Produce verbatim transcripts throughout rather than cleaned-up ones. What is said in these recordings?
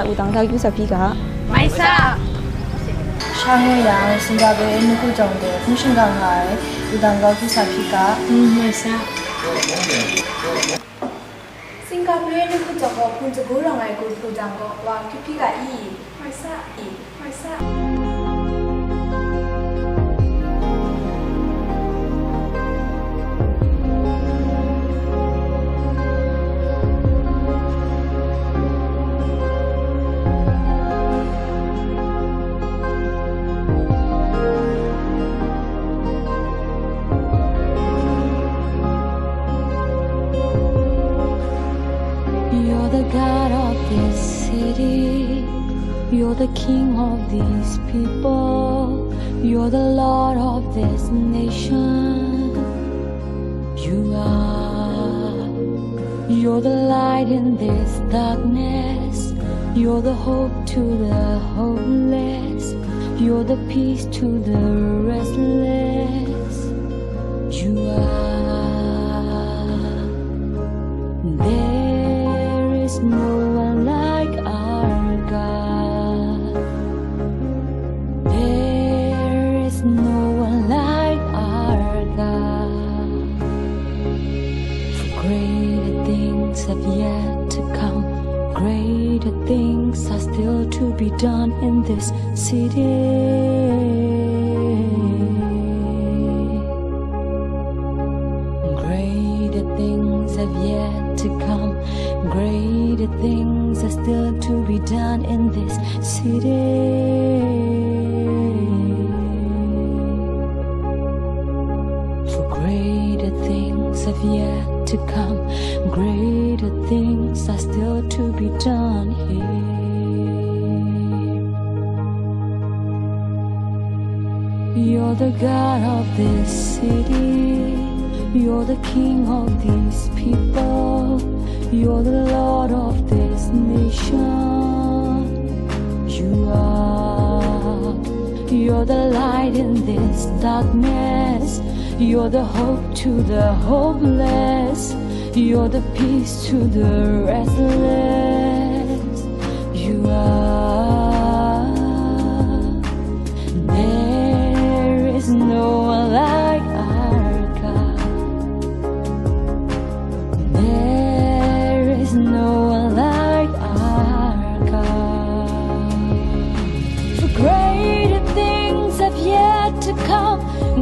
ai wudang grau kyu sa hpyi ga. Mai sa. Sha ngu yang, Singapore e nawku jawng de hpung shingkang nga ai wudang grau kyu sa hpyi ga. Mm, mai sa. Singkang re ni hku jawng gaw hpun sagu rawng ai gun hku jang gaw, wa hkyip hpyi ga i? Hpai sa, i, hpai sa. You're the God of this city. You're the king of these people. You're the Lord of this nation. You are. You're the light in this darkness. You're the hope to the hopeless. You're the peace to the restless. You are. There is no one like our God. There is no one like our God. For greater things have yet to come. Greater things are still to be done in this city. Greater things have yet to come. Greater things are still to be done in this city. For greater things have yet to come. Greater things are still to be done here. You're the God of this city. You're the king of these people. You're the Lord of this nation. You are. You're the light in this darkness. You're the hope to the hopeless. You're the peace to the restless. You are. There is no one like our God. There is no one like our God. For greater things have yet to come.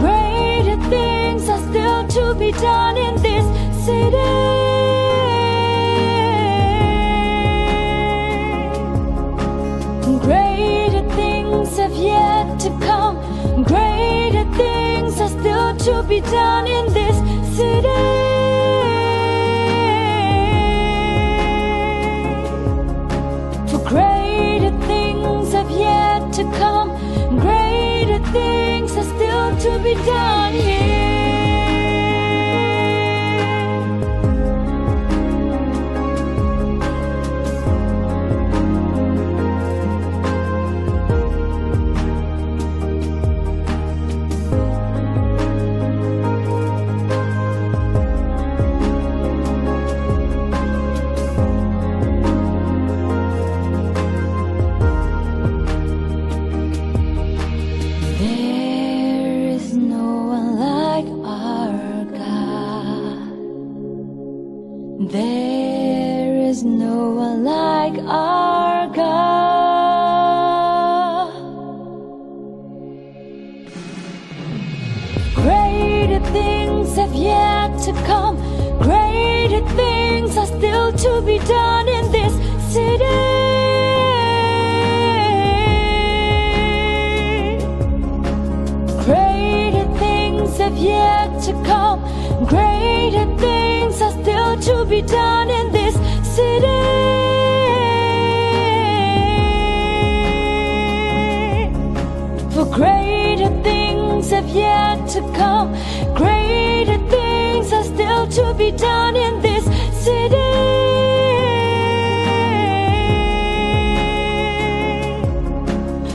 Greater things are still to be done in this city. Greater things have yet to come. Greater things are still to be done in this city. For greater things have yet to come. Greater things are still to be done here. There is no one like our God. There is no one like our God. Greater things have yet to come. Greater things are still to be done in this city. Greater things have yet to come. Greater things are still to be done in this city. For greater things have yet to come. Greater things are still to be done in this city.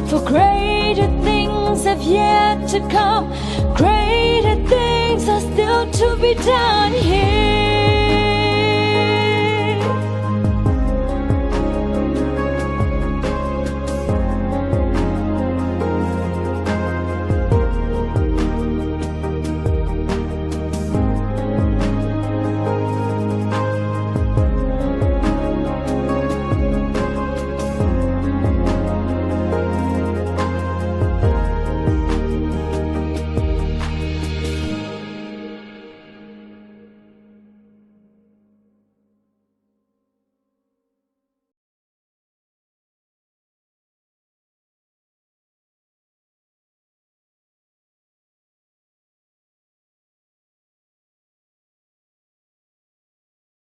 For greater things have yet to come. Greater things are still to be done here.